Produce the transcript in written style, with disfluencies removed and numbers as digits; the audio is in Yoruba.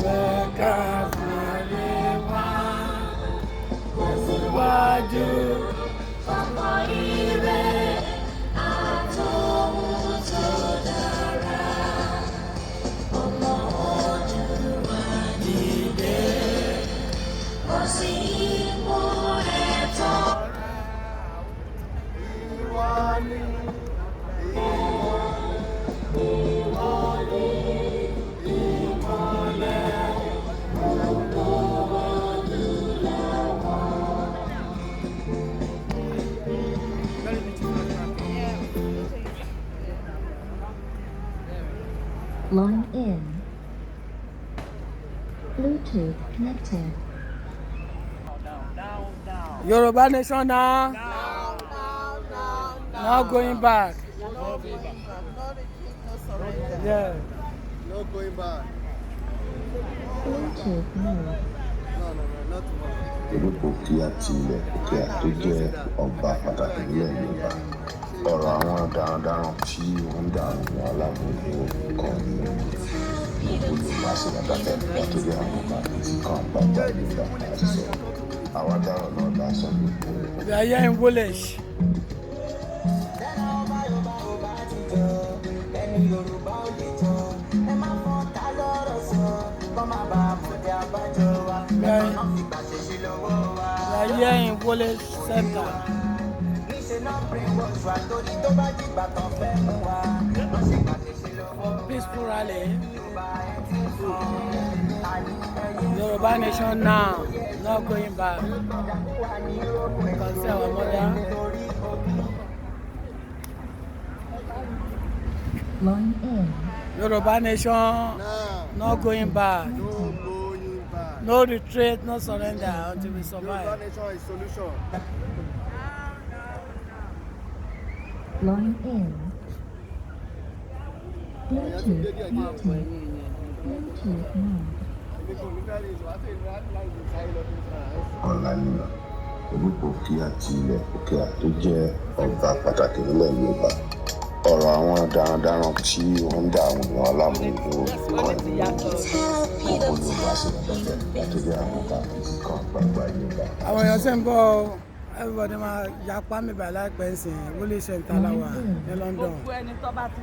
Jẹ́ ká fàyè wá tẹ̀síwájú. Ọ̀pọ̀ ire àtòhun tó dára. Ọmọ Oòduà dìde. Bọ́ sí ipò ẹ̀tọ́. Ìwọ ni. Ìwọ ni ìmọ́lẹ̀ gbogbo adúláwọ̀. Very beautiful track. Line in. Bluetooth connected. Yoruba nation now. Now going back. No going back. No retreat, no surrender. Yeah. No going back. Bluetooth mode. No, not tomorrow. Olúpòkíà ti ilẹ̀ Òkíà tó jẹ́ ọba pàtàkì nílẹ̀ Yorùbá, ọ̀rọ̀ àwọn darandaran tí wọ́n ń dà àwọn èèyàn láàmú kan ní gbogbo Yorùbá sì máa dákẹ́ nítorí àwọn ọba tí kan gbàgbà Yorùbá àti sọ àwa dáràn náà lásán gbogbo. We are here in Woolwich. Tẹ́lá ọba Yorùbá ò bá ti jọ ẹni Yorùbá ò lè jọ, ẹ má fọ́n ta lọ́rọ̀ sọ kọ́ má bàa mọ̀dé abájọ wa ẹ̀kọ́ náà fi gbàṣẹ ṣe lọ́wọ́ wa. We are here in Woolwich Center. Níṣẹ́ náà brainwash wa torí tó bá dìgbà tán fẹ́ mú wa wọ́n ṣe gbàṣẹ ṣe lọ́wọ́ wa. Peaceful rally. Yorùbá ẹ ti sùn àní ẹyẹ Yoruba nation now. Not going back. wà ní Europe. You can see our mother. Torí òbí. Line in. Yoruba nation, Now, not going back. no going back. No retreat, no surrender until we Yoruba survive. nation is solution. Line in. Bluetooth connected. Bluetooth mode. Èmi kò ní fẹ́ rí ìlú àti ìlú láti láì lè sáré lọ fún ìsara ẹ̀. Ọ̀lànìyàn Olúpòkíà ti ilẹ̀ Òkíà tó jẹ́ ọba pàtàkì nílẹ̀ Yorùbá, ọ̀rọ̀ àwọn darandaran tí wọ́n ń dà àwọn èèyàn láàmú kan ní gbogbo Yorùbá sì máa dákẹ́ nítorí àwọn ọba kan gbàgbà Yorùbá. Àwọn èèyàn sì ń bọ̀ o. Everybody máa yapa mi báyìí láìpẹ́ ńsìn. Woolwich Center la wà ní London. Gbogbo ẹni tó bá ti